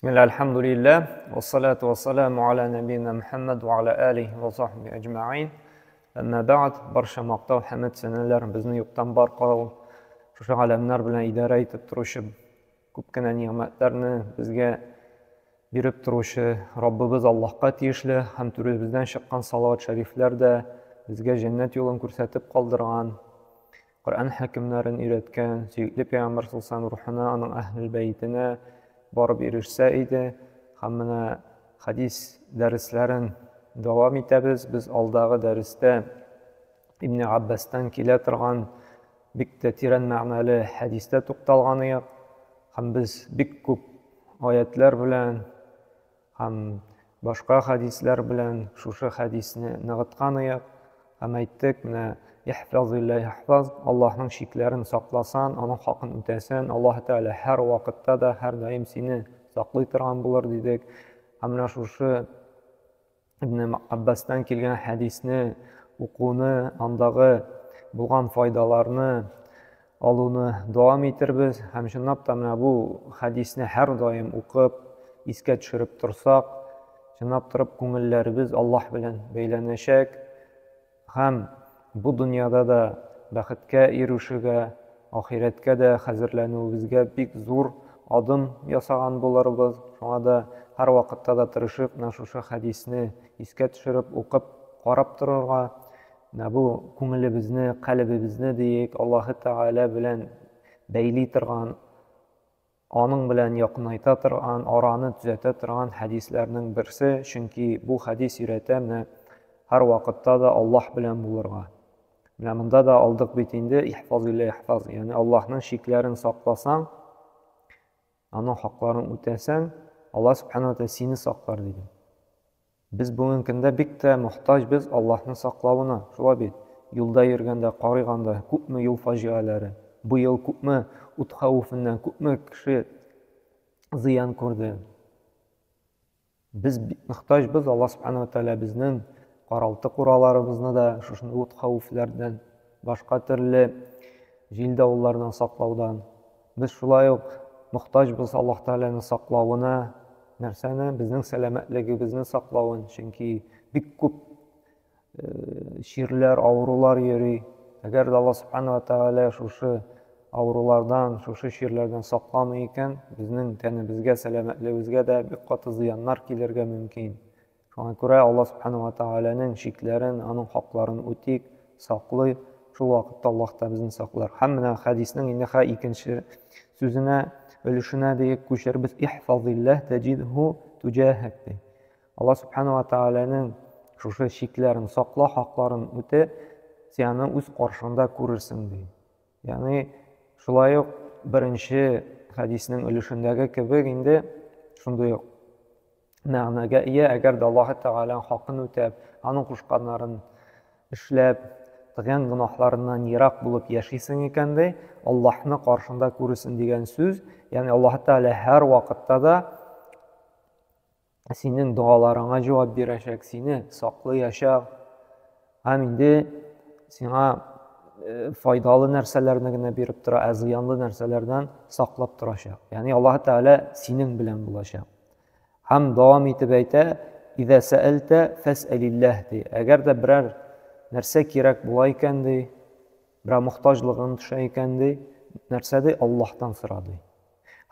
Бисмилла, альхамдулилля, вассалату вассаламу аля набина Мухаммад ва аля алихи ва сахби әҗмәгыйн. Әмма бәгъд, барча мактау, хәмд, сәнәләр безне юктан бар кылып, шушы галәмнәр белән идарә итеп торучы, күп кенә нигъмәтләрне безгә биреп торучы Раббыбыз Аллаһка тиешле һәм түребездән чыккан салават шәрифләр дә безгә җәннәт юлын күрсәтеп калдырган, Коръән хәкимнәрен өйрәткән сөекле пәйгамбәр саллаллаһу рухына, аның әһлел бәйтенә барып ирешсә иде. Һәм менә хәдис дәресләрен дәвам итәбез. Без алдагы дәрестә Ибн Аббастан килә торган бик тә тирән мәгънәле хәдистә тукталган идек. Һәм без бик күп аятлар белән Һәм башка хәдисләр белән шушы хәдисне ныгыткан ыек. Һәм әйттек, менә ихфазилла яхфаз, Аллаһның чикләрен сакласан, аның хакын үтәсән, Аллаһ Тәгалә һәр вакытта да, һәрдаим сине саклый торган булыр дидек. Һәм менә шушы Ибн Аббастан килгән хәдисне укуны, андагы булган файдаларны алуны дәвам итербез. Һәм чынлап та менә бу хәдисне һәрдаим укып, искә төшереп торсак, чынлап торып күңелләребез Аллаһ белән бәйләнәчәк. Һәм бу дөньяда да бәхеткә ирешүгә, ахирәткә дә хәзерләнүебезгә бик зур адым ясаган булырбыз. Шуңа да һәрвакытта да тырышып, менә шушы хәдисне искә төшереп, укып, карап торырга, менә бу күңелебезне, калебебезне диек, Аллаһы Тәгалә белән бәйли торган, аның белән якынайта торган, араны төзәтә торган хәдисләрнең берсе, чөнки бу хәдис өйрәтә менә һәрвакытта да Аллаһ белән булырга. Менә монда да алдык бит инде, ихфазилла яхфаз, ягъни Аллаһның чикләрен сакласаң, аның хакларын үтәсәң, Аллаһ субхана ва сине саклар диде. Без бүгенге көндә бик тә мохтаҗбыз Аллаһның саклавына, шулай бит? Юлда йөргәндә, карыйганда, күпме юл фаҗигаләре, быел күпме ут хәвефеннән күпме кеше зыян күрде. Без бик мохтаҗбыз Аллаһ субхана ва тәгалә безнең каралты-кураларыбызны да шушындый ут хәвефләрдән, башка төрле җил-давыллардан саклаудан. Без шулай ук мохтаҗбыз Аллаһ Тәгаләнең саклавына, нәрсәне? Безнең сәламәтлегебезне саклавын, чөнки бик күп э, чирләр, авырулар йөри. Әгәр дә Аллаһ Субхану ва Тәгалә шушы авырулардан, шушы чирләрдән сакламый икән, безнең тәнебезгә, сәламәтлегебезгә дә бик каты зыяннар килергә мөмкин. Шуңа күрә Аллаһ Субхану ва Тәгаләнең чикләрен, аның хакларын үтик, саклыйк. Шул вакытта Аллаһ та безне саклар. Һәм менә хәдиснең инде хә икенче сүзенә, өлешенә диек күчәрбез. Ихфазиллаһ таҗидһу туҗаһак ди. Аллаһ Субхану ва Тәгаләнең шушы чикләрен сакла, хакларын үтә, син аны үз каршыңда күрерсең ди. Ягъни шулай ук беренче хәдиснең өлешендәге кебек инде шундый ук мәгънәгә ия, әгәр дә Аллаһы Тәгаләнең хакын үтәп, аның кушканнарын эшләп, тыган гөнаһларыннан ерак булып яшисең икән ди, Аллаһны каршында күрерсең дигән сүз, ягъни Аллаһы Тәгалә һәр вакытта да синең догаларыңа җавап бирәчәк, сине саклыячак. Һәм инде сиңа э, файдалы нәрсәләрне генә биреп тора, ә зыянлы нәрсәләрдән саклап торачак. Ягъни Аллаһ Тәгалә синең белән булачак. Һәм дәвам итеп әйтә, "Иза сәәлтә фәсәлилләһ" ди. Әгәр дә берәр нәрсә кирәк була икән ди, берәр мохтаҗлыгың төшә икән ди, нәрсә ди? Аллаһтан сора ди.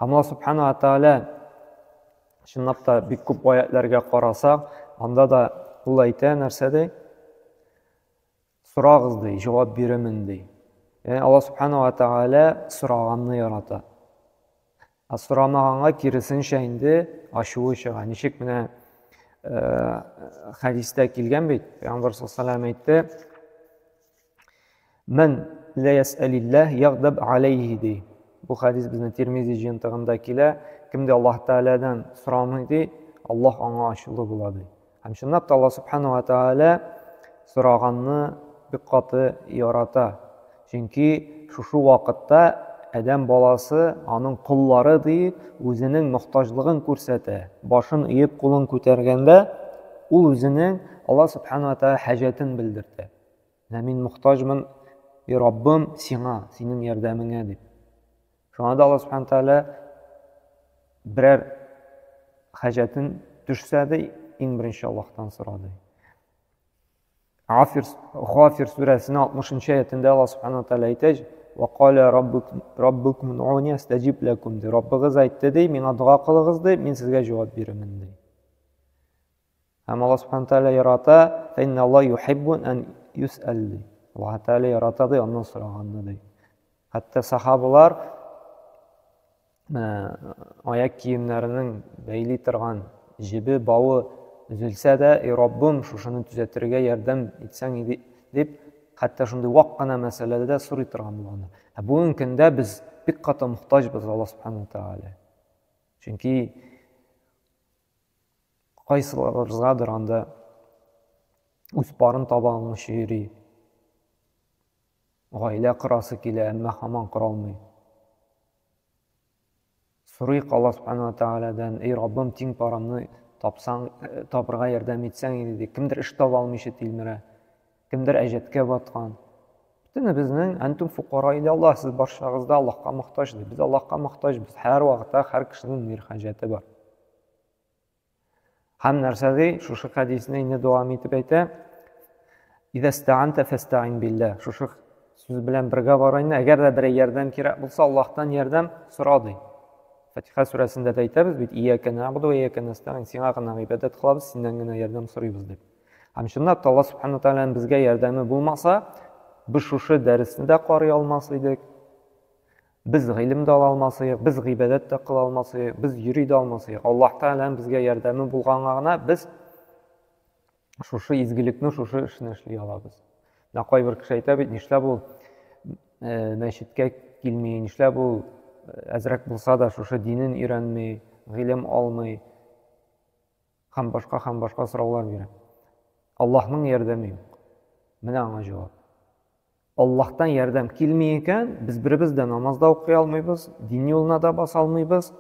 Һәм Аллаһ Субхану ва Тааля чынлап та бик күп аятләргә карасак, анда да ул әйтә нәрсә ди? Сорагыз ди, җавап бирермен ди. Ягъни Аллаһ Субхану ва Тааля сораганны ярата. Ә сорамаганга киресенчә инде ачуы чыга. Ничек менә э, хәдистә килгән бит, Пәйгамбәр саллаллаху алейһи әйтте, Мән лә ясәлилләһ ягдаб алейхи ди. Бу хәдис безнең Тирмизи җыентыгында килә. Кем дә Аллаһ Тәгаләдән сорамый ди, Аллаһ аңа ачулы була ди. Һәм чынлап та Аллаһ Субхану ва Тәгалә сораганны бик каты ярата. Чөнки шушы вакытта адәм баласы, аның коллары ди, үзенең мохтаҗлыгын күрсәтә. Башын иеп, кулын күтәргәндә, ул үзенең Аллаһ Субхану ва Тәгалә хаҗәтен белдертә. Менә мин мохтаҗмын, и Раббым, сиңа, синең ярдәмеңә дип. Шуңа да Аллаһ Субхану Тәгалә берәр Хаҗәтен төшсә дә, иң беренче Аллаһтан сора ди. Гафир, Гафир сүрәсенең 60 аятендә Аллаһ Субхану тәгалә әйтә: "Ва каля раббукум удуни астаҗиб лакум" ди. Раббыгыз әйтте ди, миңа дога кылыгыз ди, мин сезгә җавап бирермен ди. Һәм Аллаһ Субхану тәгалә ярата, "Фа инна Аллаһ юхиббу ан юсәл" ди. Аллаһ Тәгалә ярата ди, аннан сораганны ди. Хәтта сахабалар аяк киемнәренең бәйли торган җебе, бавы өзелсә дә, "Эй Раббым, шушыны төзәтергә ярдәм итсәң иде" дип, хәтта шундый вак кына мәсьәләдә дә сорый торган булганнар. Ә бүгенге көндә без бик каты мохтаҗбыз Аллаһ Субхану Тәгалә. Чөнки кайсыларыбызгадыр анда үз парын таба алмыйча йөри. Гаилә корасы килә, әмма һаман кора алмый. Сорыйк Алла Субхану ва Тәгаләдән, эй Раббым, тиң парымны тапсаң, э, табырга ярдәм итсәң иде, ди. Кемдер эш таба алмыйча тилмерә, кемдер әҗәткә баткан. Бөтенебезнең әнтум фукара иля Аллаһ, сез барчагыз да Аллаһка мохтаҗ, ди. Без Аллаһка мохтаҗ, без һәр вакытта һәр кешенең мир хаҗәте бар. Һәм нәрсә ди? Шушы хәдисне инде дәвам итеп әйтә. Иза стаанта фастаин билла. Шушы сүз белән бергә бара инде. Әгәр дә берәр ярдәм кирәк булса, Аллаһтан ярдәм сора ди. Фатиха сүрәсендә дә әйтәбез бит, Ияка нәгъбуду ва ияка нәстаин. Сиңа гына гыйбадәт кылабыз, синнән генә ярдәм сорыйбыз дип. Һәм чынлап та Аллаһ субхану тәгаләнең безгә ярдәме булмаса, без шушы дәресне дә карый алмас идек. Без гыйлем дә ала алмас идек, без гыйбадәт тә кыла алмас идек, без йөри дә алмас идек. Аллаһ Тәгаләнең безгә ярдәме булганга гына без шушы изгелекне, шушы эшне эшли алабыз. Менә кайбер кеше әйтә бит, нишләп ул э, мәчеткә килми, нишләп ул э, әзрәк булса да шушы динен өйрәнми, гыйлем алмый һәм башка һәм башка сораулар бирә. Аллаһның ярдәме юк. Менә аңа җавап. Аллаһтан ярдәм килми икән, без беребез дә намаз да укый алмыйбыз, дин юлына да баса алмыйбыз,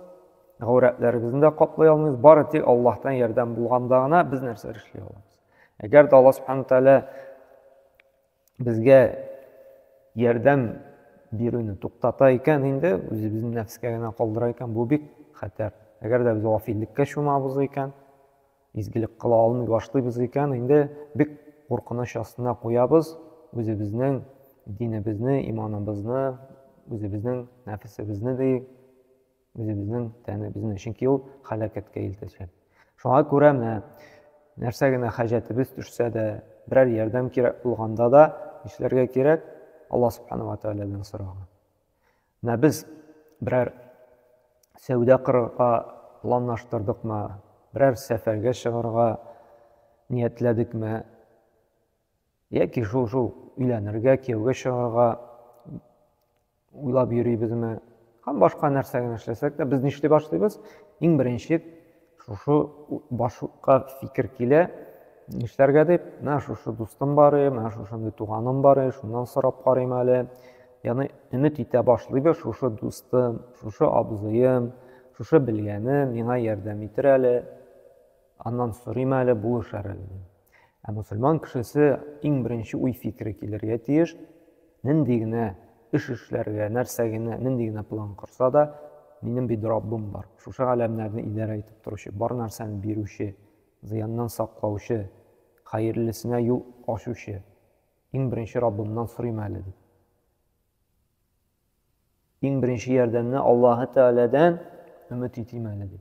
гаурәтләребезне дә каплый алмыйбыз. Бары тик Аллаһтан ярдәм булганда гына без нәрсә эшли алабыз. Әгәр дә Аллаһ Субхану тәгалә безгә ярдәм бирүне туктата икән инде, үзебезнең нәфескә генә калдыра икән, бу бик хәтәр. Әгәр дә без гафиллеккә чумабыз икән, изгелек кыла алмый башлыйбыз икән, инде бик куркыныч астына куябыз үзебезнең динебезне, иманыбызны, үзебезнең нәфесебезне ди, үзебезнең тәнебезне, чөнки ул һәлакәткә илтәчәк. Шуңа күрә менә нәрсә генә хаҗәтебез төшсә дә, берәр ярдәм кирәк булганда да нишләргә кирәк? Аллаһ субхану ва тәгаләдән сорарга. Менә без берәр сәүдә кырырга планлаштырдыкмы, берәр сәфәргә чыгарга ниятләдекме, яки шул-шул өйләнергә, кияүгә чыгарга уйлап йөрибезме, һәм башка нәрсә генә эшләсәк тә, без нишли башлыйбыз? Иң беренче шушы башка фикер килә, нишләргә дип, менә шушы дустым бар, менә шушындый туганым бар, шуннан сорап карыйм әле. Ягъни өмет итә башлыйбыз, шушы дустым, шушы абзыем, шушы белгәнем миңа ярдәм итер әле, аннан сорыйм әле, булышыр әле. Ә мөселман кешесе иң беренче уй фикере килергә тиеш, нинди генә эш эшләргә, нәрсә генә, нинди генә план корса да, минем бит Раббым бар. Шушы галәмнәрне идарә итеп торучы, бар нәрсәне бирүче, зыяннан саклаучы, хәерлесенә юл ачучы. Иң беренче Раббымнан сорыйм әле дип. Иң беренче ярдәмне Аллаһы Тәгаләдән өмет итим әле дип.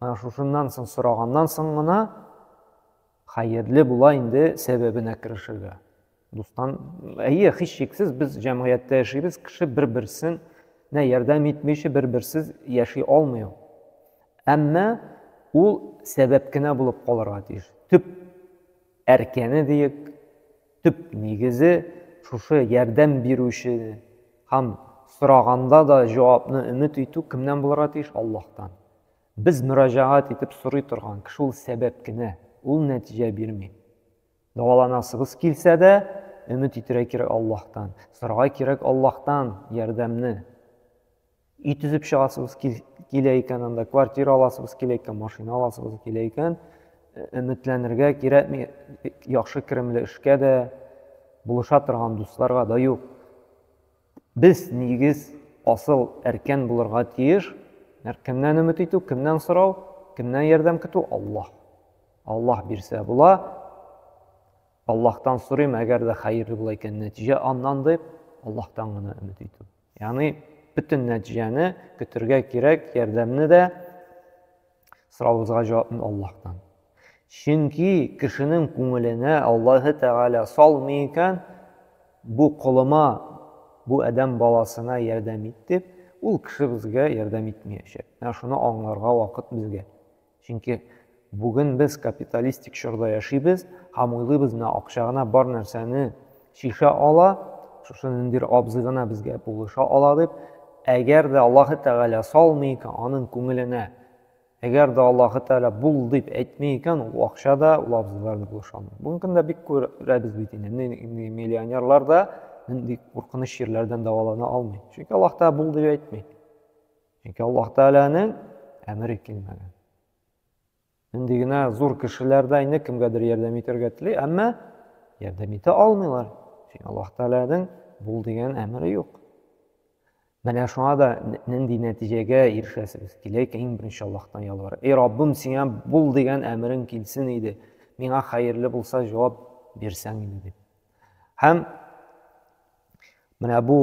Менә шушыннан соң сораганнан соң гына хәерле була инде сәбәбенә керешергә. Дустан, әйе, һичшиксез без җәмгыятьтә яшибез, кеше бер-берсен нә ярдәм итмичә бер-берсез яши алмый ул. Әмма ул сәбәп кенә булып калырга тиеш. Төп әркәне диек, төп нигезе шушы ярдәм бирүче һәм сораганда да җавапны өмет итү кемнән булырга тиеш? Аллаһтан. Без мөрәҗәгать итеп сорый торган кеше ул сәбәп кенә, ул нәтиҗә бирми. Дәваланасыбыз килсә дә, өмет итәргә кирәк Аллаһтан. Сорарга кирәк Аллаһтан ярдәмне. Өй төзеп чыгасыбыз килә икән анда, квартира аласыбыз килә икән, машина аласыбыз килә икән, э, өметләнергә кирәкми, яхшы керемле эшкә дә, булыша торган дусларга да юк. Без нигез, асыл әркән булырга тиеш. Кемнән өмет итү, кемнән сорау? Кемнән ярдәм көтү? Аллаһ. Аллаһ бирсә була. Аллаһтан сорыйм, әгәр дә хәерле була икән нәтиҗә аннан дип, Аллаһтан гына өмет итү. Ягъни бөтен нәтиҗәне көтергә кирәк, ярдәмне дә соравыбызга җавапны Аллаһтан. Чөнки кешенең күңеленә Аллаһы Тәгалә салмый икән, бу колыма, бу адәм баласына ярдәм ит дип, ул кеше безгә ярдәм итмәячәк. Менә шуны аңларга вакыт безгә. Чөнки бүген без капиталистик чорда яшибез һәм уйлыйбыз, менә акча гына бар нәрсәне чишә ала, шушы ниндидер абзый гына безгә булыша ала дип. Әгәр дә Аллаһы Тәгалә салмый икән аның күңеленә, әгәр дә Аллаһы Тәгалә бул дип әйтми икән, ул акча да, ул абзыйлар да булыша алмый. Бүгенге көндә бик күрәбез бит инде, нинди миллионерлар да нинди куркыныч чирләрдән дәвалана алмый. Чөнки Аллаһ Тәгалә бул дип әйтми. Чөнки Аллаһ Тәгаләнең әмере килмәгән. Нинди генә зур кешеләр дә инде кемгәдер ярдәм итәргә тели, әмма ярдәм итә алмыйлар. Чөнки Аллаһ Тәгаләнең бул дигән әмере юк. Менә шуңа да нинди нәтиҗәгә ирешәсебез килә икән, иң беренче Аллаһтан ялвар. Эй Раббым, сиңа бул дигән әмерең килсен иде. Миңа хәерле булса җавап бирсәң иде дип. Һәм менә бу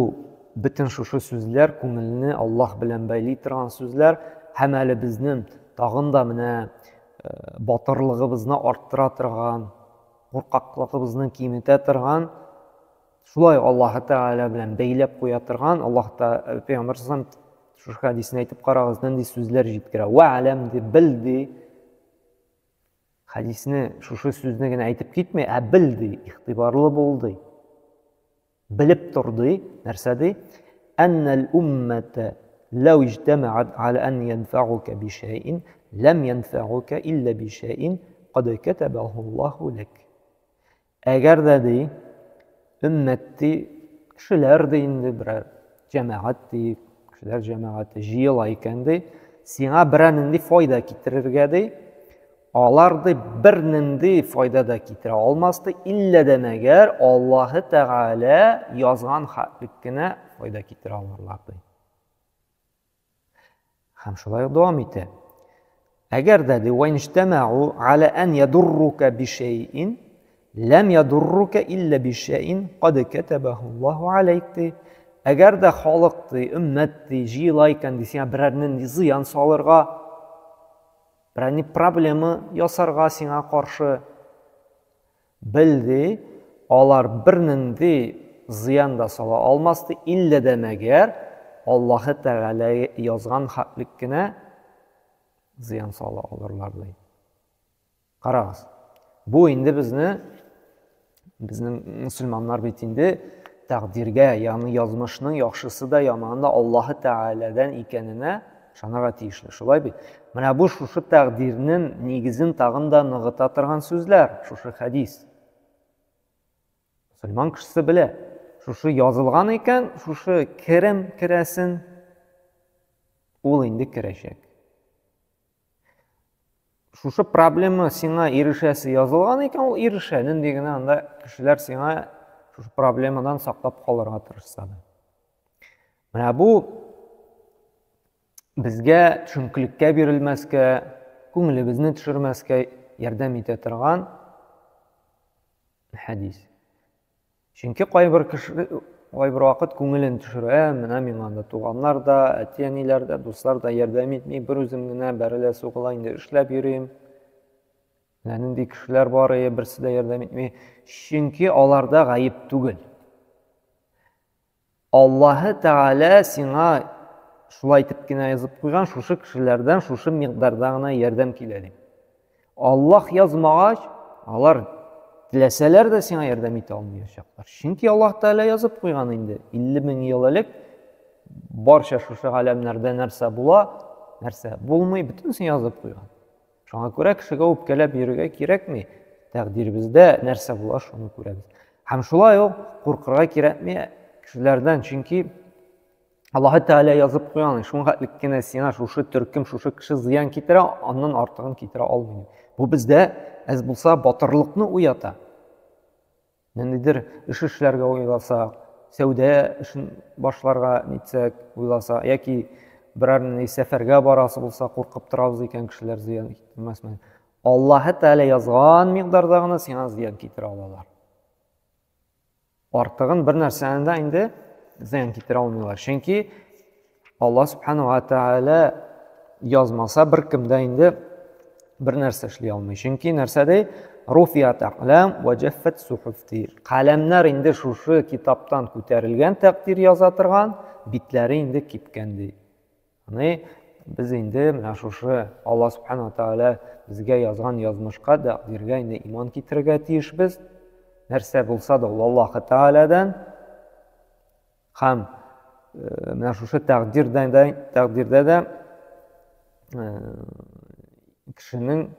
бөтен шушы сүзләр күңелне Аллаһ белән бәйли торган сүзләр һәм әле безнең тагын да менә э, батырлыгыбызны арттыра торган, куркаклыгыбызны киметә торган, шулай Аллаһ Тәгалә белән бәйләп куя торган, Аллаһ та э, Пәйгамбәр шушы хәдисен әйтеп карагыз, нинди сүзләр җиткерә. Вә'ләм ди, бел ди. Хәдисне шушы сүзне генә әйтеп китми, ә бел ди, игътибарлы бул ди. Белеп тор ди, нәрсә ди? Әннәл уммәтә ләү иҗтәмәгать аля ан янфәгука бишәйин, ләм янфәгука илля бишәйин, кад кәтәбәһу Аллаһу ләк. Әгәр дә ди, өммәт ди, кешеләр ди инде берәр җәмәгать ди, кешеләр җәмәгате җыела икән ди, сиңа берәр нинди файда китерергә ди, алар ди бернинди файда да китерә алмас ди, иллә дә мәгәр Аллаһы Тәгалә язган хәтлек кенә файда китерә алырлар ди. Һәм шулай ук дәвам итә. Әгәр дә ди, вәнҗтәмәу аля ан ядуррука бишәйин, ләм ядуррука илля бишәйин кад катабаху Аллаһу алейк ди. Әгәр дә халык ди, өммәт ди, җыела икән ди, сиңа берәр нинди зыян салырга, берәр ни проблема ясарга сиңа каршы, Бел, ди, алар бернинди зыян да сала алмас, ди, иллә дә мәгәр Аллаһы Тәгалә язган хәтлек кенә зыян сала алырлар, ди. Карагыз. Бу инде безне безнең мөселманнар бит инде тәкъдиргә, ягъни язмышның яхшысы да, яманы да Аллаһы Тәгаләдән икәненә Ышанырга тиешле, шулай бит? Менә бу шушы тәкъдирнең нигезен тагын да ныгыта торган сүзләр, шушы хәдис. Мөселман кешесе белә, шушы язылган икән, шушы керем керәсен, ул инде керәчәк. Шушы проблема сиңа ирешәсе язылган икән, ул ирешә. Нинди генә анда кешеләр сиңа шушы проблемадан саклап калырга тырышса да. Менә бу безгә төшенкелеккә бирелмәскә, күңелебезне төшермәскә ярдәм итә торган хәдис. Чөнки кайбер кеше кайбер вакыт күңелен төшерә, ә, менә миңа анда туганнар да, әти-әниләр дә, дуслар да ярдәм итми, бер үзем генә бәрелә сугыла инде эшләп йөрим. Менә нинди кешеләр бар, берсе дә ярдәм итми. Чөнки аларда гаеп түгел. Аллаһы Тәгалә сиңа шулай итеп кенә язып куйган, шушы кешеләрдән шушы микъдарда гына ярдәм килә дип. Аллаһ язмагач, алар теләсәләр дә сиңа ярдәм итә алмаячаклар. Чөнки Аллаһ Тәгалә язып куйган инде 50 мең ел элек барча шушы галәмнәрдә нәрсә була, нәрсә булмый, бөтенесен язып куйган. Шуңа күрә кешегә үпкәләп йөрергә кирәкми. Тәкъдиребездә нәрсә була, шуны күрәбез. Һәм шулай ук куркырга кирәкми кешеләрдән, чөнки Аллаһы Тәгалә язып куйган, шуңа хәтлек кенә сиңа шушы төркем, шушы кеше зыян китерә, аннан артыгын китерә алмый. Бу бездә әз булса батырлыкны уята. Ниндидер эш эшләргә уйласак, сәүдә эшен башларга нитсәк, уйласа, яки Берәр нинди сәфәргә барасы булса, куркып торабыз икән, кешеләр зыян китермәсме. Аллаһы Тәгалә язган микъдарда гына сиңа зыян китерә алалар. Артыгын бер нәрсәне дә инде зыян китерә алмыйлар. Чөнки Аллаһ Субхану ва Тәгалә язмаса, беркем дә инде бер нәрсә эшли алмый. Чөнки нәрсә ди? Руфият аклам ва җаффат сухуф ди. Каләмнәр инде шушы китаптан күтәрелгән тәкъдир яза торган, битләре инде кипкән ди. Ягъни без инде менә шушы Аллаһ Субхану ва Тәгалә безгә язган язмышка, тәкъдиргә инде иман китерергә тиешбез. Нәрсә булса да ул Аллаһ Тәгаләдән. Һәм менә шушы тәкъдирдән дә, тәкъдирдә дә кешенең,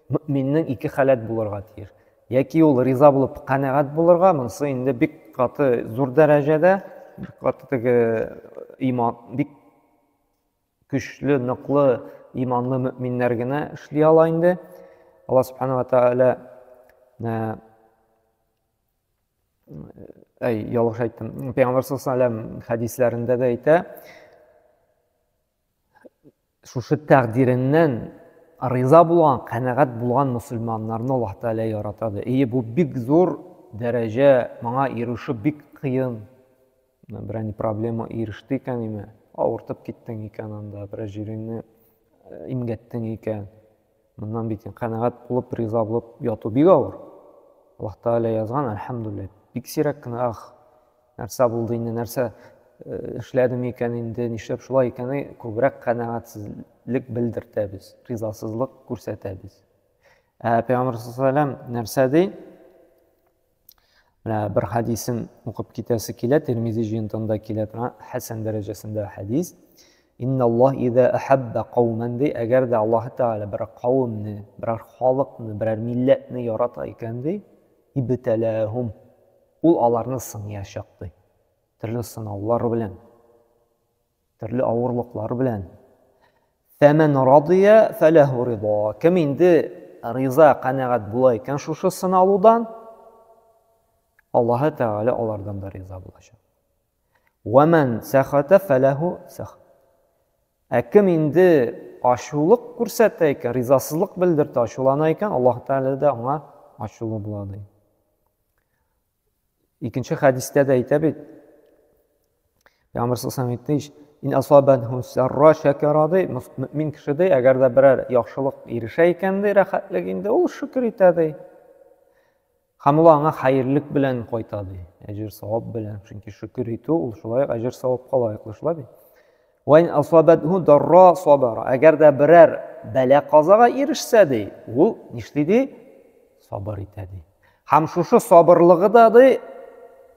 мөминнең ике халәт булырга тиеш. Яки ул риза булып канәгать булырга, монысы инде бик каты зур дәрәҗәдә, бик каты теге иман, бик көчле, ныклы иманлы мөминнәр генә эшли ала инде. Алла субхана ва тааля, әй, ялгыш әйттем. Пәйгамбәр саллаллаху алейһи хәдисләрендә дә әйтә, шушы тәкъдиреннән риза булган, канәгать булган мөселманнарны Аллаһ Тәгалә ярата ди. Ие, бу бик зур дәрәҗә, моңа ирешү бик кыен. Берәр проблема иреште икән име, авыртып киттең икән анда, берәр җиреңне имгәттең икән. Моннан бит канәгать булып, риза булып яту бик авыр. Аллаһ Тәгалә язган, әлхәмдүлилләһ. Бик сирәк кенә, ах, нәрсә булды инде, нәрсә эшләдем икән инде, нишләп шулай икән, күбрәк канәгатьсезлек белдертәбез, ризасызлык күрсәтәбез. Ә Пәйгамбәр саллаллаху алейһи нәрсә ди? Менә бер хәдисен укып китәсе килә, Тирмизи җыентында килә торган хәсән дәрәҗәсендә хәдис. Инналлаһ иза ахабба кауман ди, әгәр дә Аллаһ Тәгалә бер кавемне, бер халыкны, берәр милләтне ярата икән ди, ибтәләһум. Ул аларны сыныячак ди. Төрле сынаулар белән, төрле авырлыклар белән. Фәмән радия фәләһу ридо. Кем инде риза, канәгать була икән шушы сыналудан, Аллаһы Тәгалә алардан да риза булачак. Вәмән сәхата фәләһу сәх. Ә кем инде ачулык күрсәтә икән, ризасызлык белдертә, ачулана икән, Аллаһ Тәгалә дә аңа ачулы була ди. Икенче хәдистә дә әйтә бит. Пәйгамбәр саллаллаху әйтте ич, ин асабатху сарра шакара ди, мөмин кеше ди, әгәр дә берәр яхшылык ирешә икән ди, рәхәтлек инде, ул шөкер итә ди. Һәм ул аңа хәерлек белән кайта ди, әҗер савап белән. Чөнки шөкер итү ул шулай ук әҗер савапка лаеклы, шулай бит. Ва ин асабатху дарра сабара. Әгәр дә берәр бәла казага ирешсә ди, ул нишли ди? Сабыр итә ди. Һәм шушы сабырлыгы да ди,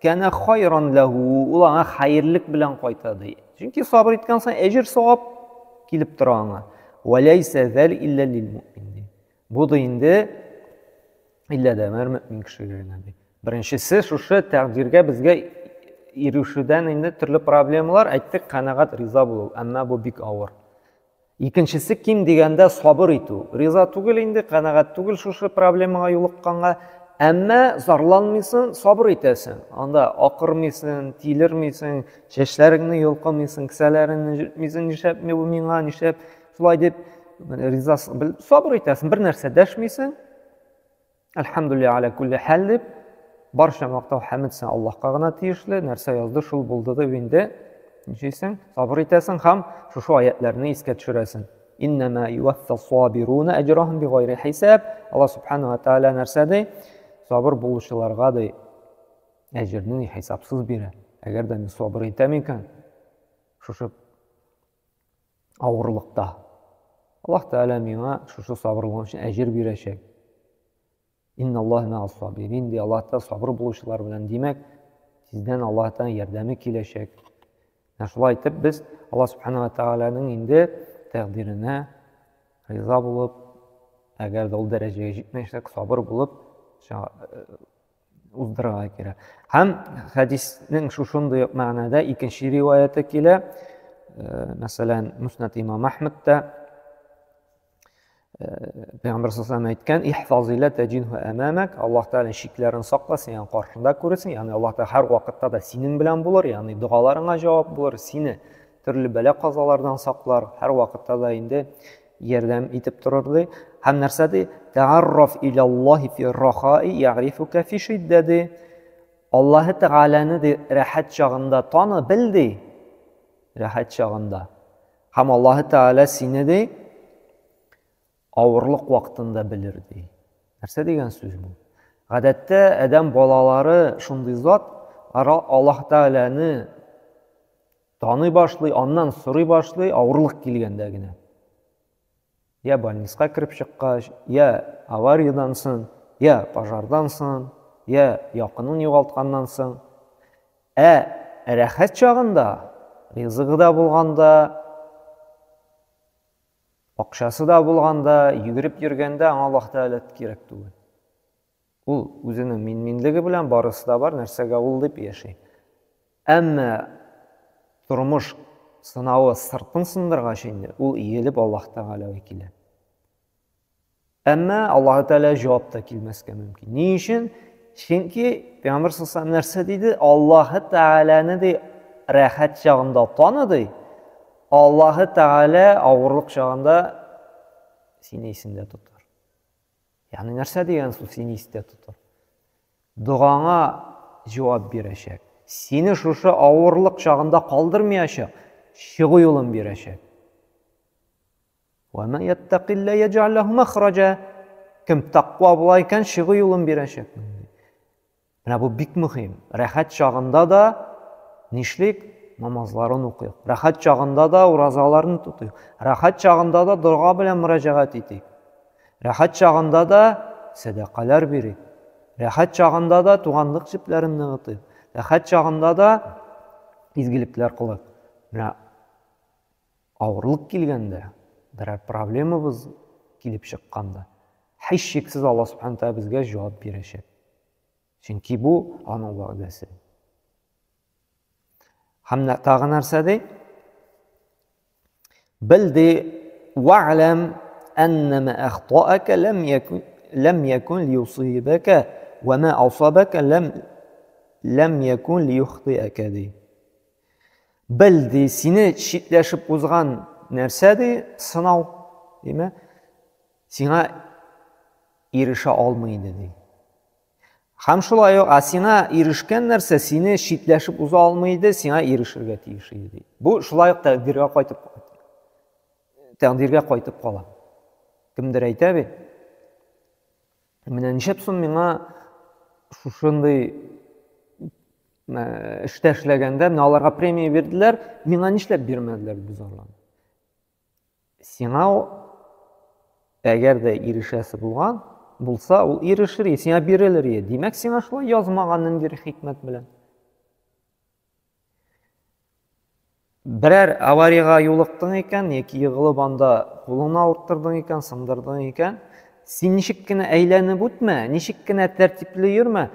кәнә хайран ләһу, ул аңа хәерлек белән кайта ди. Чөнки сабыр иткән саен әҗер савап килеп тора аңа. Ва ләйсә зәл илля лил муъмин ди. Бу да инде иллә дә мөмин кешегә генә ди. Беренчесе шушы тәкъдиргә безгә ирешүдән инде төрле проблемалар әйттек, канәгать, риза булу. Әмма бу бик авыр. Икенчесе ким дигәндә сабыр итү. Риза түгел инде, канәгать түгел шушы проблемага юлыкканга, әмма зарланмыйсың, сабыр итәсең. Анда акырмыйсың, тилермисең, чәчләреңне йолкымыйсың, кесәләреңне җөртмисең, нишләп бу миңа, нишләп шулай дип риза сабыр итәсең, бер нәрсә дәшмисең. Әлхәмдүлилләһ аля күлле хәл дип, барча мактау хәмд сән Аллаһка гына тиешле, нәрсә язды, шул булды дип инде нишлисең? Сабыр итәсең һәм шушы аятларны искә төшерәсең. Иннәмә юваффа сабируна әҗрахум бигайри хисаб. Аллаһ субханаһу ва тааля нәрсә ди? Сабыр булучыларга ди әҗерне хисапсыз бирә. Әгәр дә мин сабыр итәм икән, шушы авырлыкта. Аллаһ Тәгалә миңа шушы сабырлыгым өчен әҗер бирәчәк. Инналлаһ мәгас сабирин ди, Аллаһ Тәгалә сабыр булучылар белән. Димәк, тиздән Аллаһ Тәгалә ярдәме киләчәк. Менә шулай итеп без Аллаһ Субхану ва Тәгаләнең инде тәкъдиренә риза булып, әгәр дә ул дәрәҗәгә җитмәсәк, сабыр булып, уздырырга кирәк. Һәм хәдиснең шушындый ук мәгънәдә икенче риваяте килә. Э, мәсәлән, Муснад имам Әхмәдтә э, Пәйгамбәр саллаллаху әйткән, "Ихфазилла таҗинху амамак", Аллаһ Тәгалә чикләрен сакла, синең каршында күрерсең. Ягъни Аллаһ Тәгалә һәр вакытта да синең белән булыр, ягъни догаларыңа җавап булыр, сине Төрле бәла-казалардан саклар, һәр вакытта да инде ярдәм итеп торыр ди. Һәм нәрсә ди? Тәгарраф илаллаһи фи рахаи ягрифука фи шиддә ди. Аллаһы Тәгаләне ди рәхәт чагында таны, бел ди. Рәхәт чагында. Һәм Аллаһы Тәгалә сине ди авырлык вакытында белер ди. Нәрсә дигән сүз бу? Гадәттә адәм балалары шундый зат, Аллаһ Тәгаләне таный башлый, аннан сорый башлый, авырлык килгәндә генә. Я больницага кереп чыккач, я авариядән соң, я пожардан соң, я якынын югалтканнан соң. Ә рәхәт чагында, ризыгы да булганда, акчасы да булганда, йөгереп йөргәндә аңа Аллаһ Тәгалә кирәк түгел. Ул үзенең минминлеге белән барысы да бар, нәрсәгә ул дип яши. Әмма тормыш сынавы сыртын сындыргач инде, ул иелеп Аллаһ Тәгаләгә килә. Әмма Аллаһ Тәгалә җавап та килмәскә мөмкин. Ни өчен? Чөнки Пәйгамбер саллаллаху нәрсә диде? Аллаһ Тәгаләне ди рәхәт чагында таны ди. Аллаһ Тәгалә авырлык чагында сине исендә тотар. Ягъни нәрсә дигән сүз сине истә тотар? Догаңа җавап бирәчәк. Сине шушы авырлык чагында калдырмаячак, чыгу юлын бирәчәк. Ва ман яттакилла яҗәл ләһу махраҗа. Кем тәкъва була икән, чыгу юлын бирәчәк. Менә бу бик мөһим. Рәхәт чагында да нишлик? Намазларын укыйк. Рәхәт чагында да уразаларны тотыйк. Рәхәт чагында да дога белән мөрәҗәгать итик. Рәхәт чагында да сәдакалар бирик. Рәхәт чагында да туганлык җепләрен ныгытыйк. Рәхәт чагында да изгелекләр кылыйк. Менә авырлык килгәндә, берәр проблемабыз килеп чыкканда, һичшиксез Аллаһ Субхану тәгалә безгә җавап бирәчәк. Чөнки бу аның вәгъдәсе. Һәм тагы нәрсә ди? Бел ди, вәгъләм әннә ма әхтаәкә ләм якун ләм якун лиюсибәкә вә ма асабәкә ләм ләм якун лиюхтиәкә ди. Бел ди, сине читләшеп узган нәрсә ди, сынау, диме? Сиңа ирешә алмый иде ди. Һәм шулай ук, ә сиңа ирешкән нәрсә сине читләшеп уза алмый иде, сиңа ирешергә тиеш иде ди. Бу шулай ук тәкъдиргә кайтып тәкъдиргә кайтып кала. Кемдер әйтә бит, менә нишләп соң миңа шушындый эштә эшләгәндә, менә аларга премия бирделәр, миңа нишләп бирмәделәр дип зарлана. Сиңа әгәр дә ирешәсе булган булса, ул ирешер, сиңа бирелер. Димәк, сиңа шулай язмаган ниндидер хикмәт белән. Берәр аварияга юлыктың икән, яки егылып анда кулыңны авырттырдың икән, сындырдың икән, син ничек кенә әйләнеп үтмә, ничек кенә тәртипле йөрмә,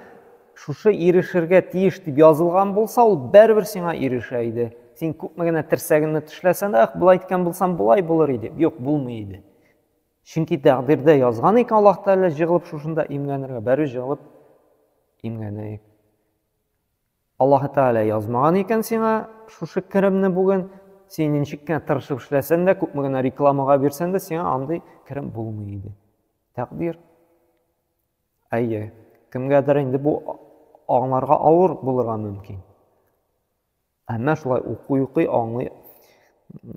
шушы ирешергә тиеш дип язылган булса, ул бәрібір сиңа ирешә иде. Син күпме генә терсәгеңне тешләсәң дә, ах, болай иткән булсам, болай булыр иде. Юк, булмый иде. Чөнки тәкъдирдә язган икән Аллаһ Тәгалә җыгылып шушында имгәнергә, бәрібір җыгылып имгәнә. Аллаһ Тәгалә язмаган икән сиңа шушы керемне бүген, син ничек кенә тырышып эшләсәң дә, күпме генә рекламага бирсәң дә, сиңа андый керем булмый иде. Тәкъдир. Әйе, кемгәдер инде бу аңларга авыр булырга мөмкин. Әмма шулай укый-укый аңлый,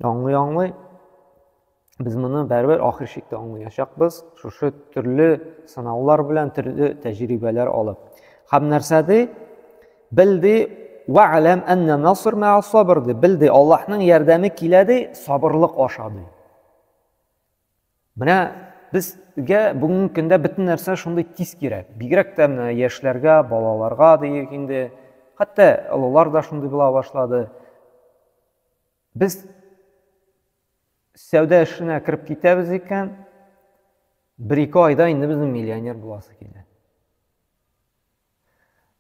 аңлый-аңлый без моны бәрбер ахыр чиктә аңлаячакбыз. Шушы төрле сынаулар белән төрле тәҗрибәләр алып. Һәм нәрсә ди? Бел ди, вәгъләм әннә наср мәә сабр ди. Бел ди, Аллаһның ярдәме килә ди, сабырлык аша ди. Менә безгә бүгенге көндә бөтен нәрсә шундый тиз кирәк. Бигрәк тә менә яшьләргә, балаларга диек инде. Хәтта олылар да шундый була башлады. Без сәүдә эшенә кереп китәбез икән, бер-ике айда инде безнең миллионер буласы килә.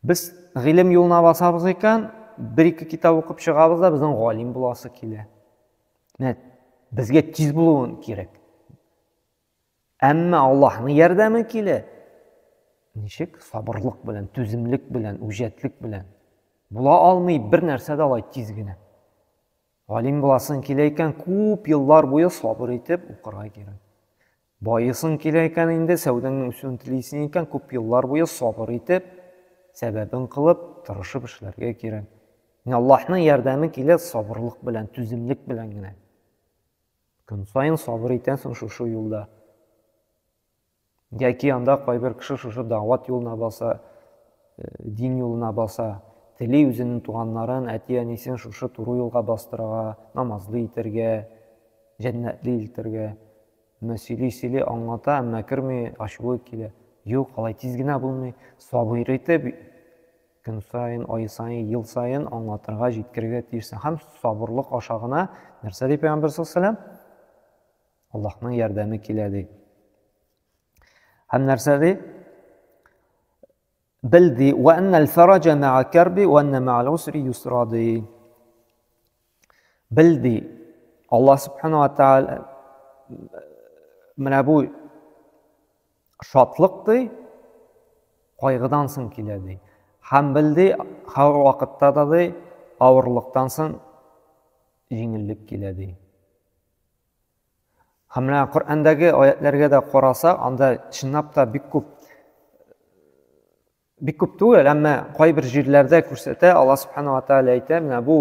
Без гыйлем юлына басабыз икән, бер-ике китап укып чыгабыз да, безнең галим буласы килә. Менә безгә тиз булуын кирәк. Әмма Аллаһның ярдәме килә. Ничек? Сабырлык белән, түземлек белән, үҗәтлек белән. Була алмый бер нәрсә дә алай тиз генә. Галим буласың килә икән, күп еллар буе сабыр итеп укырга кирәк. Байысың килә икән инде, сәүдәңнең үсүен телисең икән, күп еллар буе сабыр итеп, сәбәбен кылып, тырышып эшләргә кирәк. Аллаһның ярдәме килә сабырлык белән, түземлек белән генә. Көн саен сабыр итәсең шушы юлда. Яки анда кайбер кеше шушы дәгъват юлына баса, э, дин юлына баса, тели үзенең туганнарын, әти-әнисен шушы туры юлга бастырырга, намазлы итәргә, җәннәтле итәргә. Әмма сөйли-сөйли аңлата, әмма керми, ачуы килә. Юк, алай тиз генә булмый. Сабыр итеп, көн саен, ай саен, ел саен аңлатырга, җиткерергә тиешсең. Һәм сабырлык аша гына нәрсә ди Пәйгамбәр саллаллаһу алейһи ва Аллаһның ярдәме килә ди. Һәм нәрсә ди? Бел ди, ва аннал фараҗа ма'a карби ва анна ма'ал усри юсра ди. Бел ди, Аллаһ субхана ва тааля менә бу шатлык ди, кайгыдан соң килә ди. Һәм бел ди, һәр вакытта да ди, авырлыктан соң җиңеллек килә ди. Һәм менә Коръәндәге аятләргә дә карасак, анда чынлап та бик күп бик күп түгел, әмма кайбер җирләрдә күрсәтә, Алла субхана ва тааля әйтә, менә бу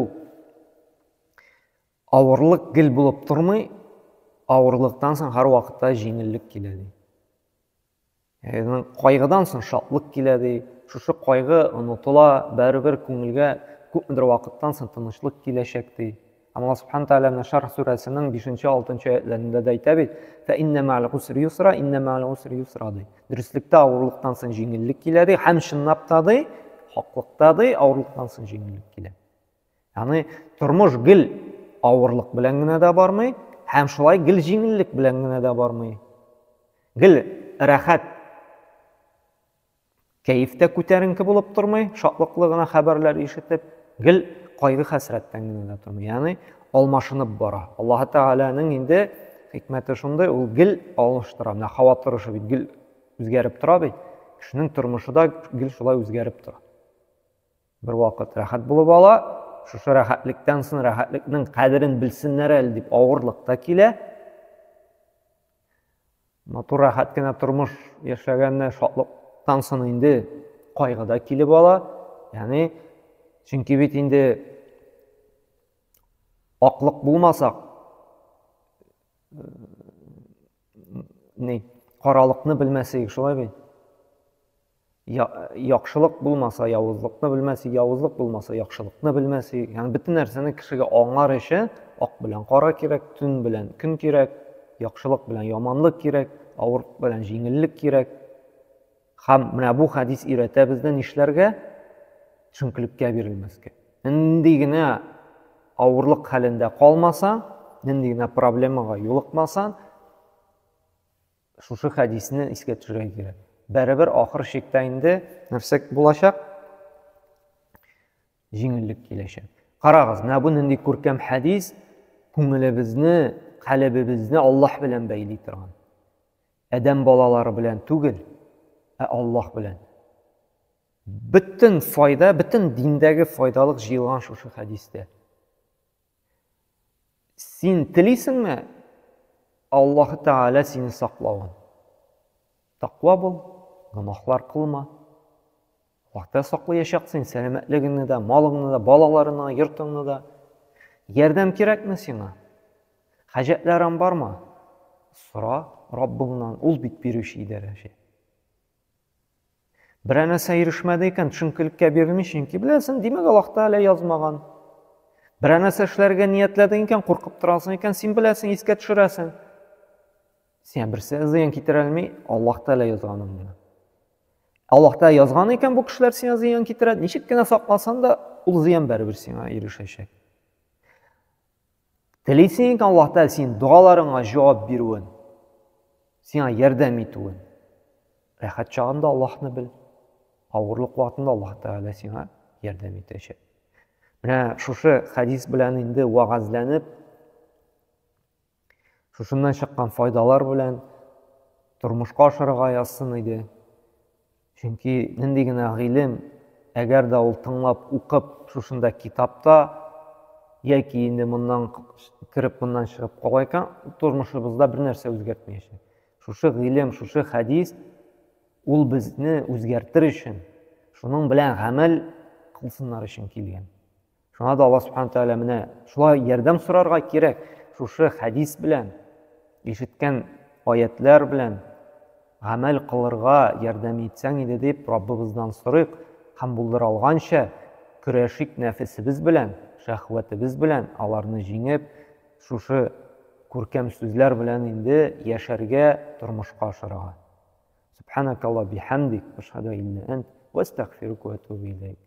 авырлык гел булып тормый, авырлыктан соң һәрвакытта җиңеллек килә ди. Ягъни кайгыдан соң шатлык килә ди. Шушы кайгы онытыла, бәребер күңелгә күпмедер вакыттан соң тынычлык киләчәк ди. Һәм Аллаһ субхана тәгалә менә Шарх сүрәсенең 5-6 аятләрендә дә әйтә бит: "Фә иннә мә'әл усри юсра, иннә мә'әл усри юсра" ди. Дөреслектә авырлыктан соң җиңеллек килә ди, һәм чынлап та ди, хаклыкта ди, авырлыктан соң җиңеллек килә. Ягъни тормыш гел авырлык белән генә дә бармый, һәм шулай гел җиңеллек белән генә дә бармый. Гел рәхәт кәеф тә күтәренке булып тормый, шатлыклы гына хәбәрләр ишетеп, гел кайгы-хәсрәттән генә дә тормый. Ягъни алмашынып бара. Аллаһ Тәгаләнең инде хикмәте шундый, ул гел алыштыра. Менә һава торышы бит гел үзгәреп тора бит. Кешенең тормышы да гел шулай үзгәреп тора. Бер вакыт рәхәт булып ала, шушы рәхәтлектән соң рәхәтлекнең кадерен белсеннәр әле дип авырлык та килә. Матур рәхәт кенә тормыш яшәгәнне шатлыктан соң инде кайгы да килеп ала. Ягъни, чөнки бит инде аклык булмасак, ни, каралыкны белмәсек, шулай бит. Яхшылык булмаса, явызлыкны белмәс, явызлык булмаса, яхшылыкны белмәс. Ягъни бөтен нәрсәне кешегә аңлар өчен ак белән кара кирәк, төн белән көн кирәк, яхшылык белән яманлык кирәк, авырлык белән җиңеллек кирәк. Һәм менә бу хәдис өйрәтә безне нишләргә? Төшенкелеккә бирелмәскә. Нинди генә авырлык хәлендә калмасаң, нинди генә проблемага юлыкмасаң, Шушы хәдисне искә төшерергә кирәк. Бәребер ахыр чиктә инде нәрсә булачак? Җиңеллек киләчәк. Карагыз, менә бу нинди күркәм хәдис, күңелебезне, калебебезне Аллаһ белән бәйли торган. Адәм балалары белән түгел, ә Аллаһ белән. Бөтен файда, бөтен диндәге файдалык җыелган шушы хәдистә. Син телисеңме Аллаһ Тәгалә сине саклавын? Таква бул, гөнаһлар кылма. Аллаһ Тәгалә саклаячак син сәламәтлегеңне дә, малыңны да, балаларыңны да, йортыңны да. Ярдәм кирәкме сиңа? Хаҗәтләрең бармы? Сора Раббыңнан, ул бит бирүче идарәче. Берәр нәрсә ирешмәде икән, төшенкелеккә бирелми, чөнки беләсең, димәк, Аллаһ Тәгалә язмаган. Берәр нәрсә эшләргә ниятләдең икән, куркып торасың икән, син беләсең, искә төшерәсең. Сиңа берсе зыян китерә алмый, Аллаһ Тәгалә язганын гына. Аллаһ Тәгалә язган икән, бу кешеләр сиңа зыян китерә, ничек кенә сакласаң да, ул зыян бәрібер сиңа ирешәчәк. Телисең икән, Аллаһ Тәгалә синең догаларыңа җавап бирүен, сиңа ярдәм итүен. Рәхәт чагында Аллаһны бел. Авырлык вакытында Аллаһ Тәгалә сиңа ярдәм итәчәк. Менә шушы хәдис белән инде вәгазьләнеп, шушыннан чыккан файдалар белән тормышка ашырырга язсын иде. Чөнки нинди генә гыйлем, әгәр дә ул тыңлап, укып, шушында китапта яки инде моннан кереп, моннан чыгып кала икән, тормышыбызда бер нәрсә үзгәртмәячәк. Шушы гыйлем, шушы хәдис ул безне үзгәртер өчен, шуның белән гамәл кылсыннар өчен килгән. Шуңа да Аллаһ Субхану Тәгалә менә шулай ярдәм сорарга кирәк. Шушы хәдис белән, ишеткән аятлар белән гамәл кылырга ярдәм итсәң иде дип Раббыбыздан сорыйк һәм булдыра алганча көрәшик нәфесебез белән, шәһвәтебез белән аларны җиңеп, шушы күркәм сүзләр белән инде яшәргә, тормышка ашырырга. Субханакалла бихамдик, ашһаду илля ант, ва астагфирука ва атубу илейк.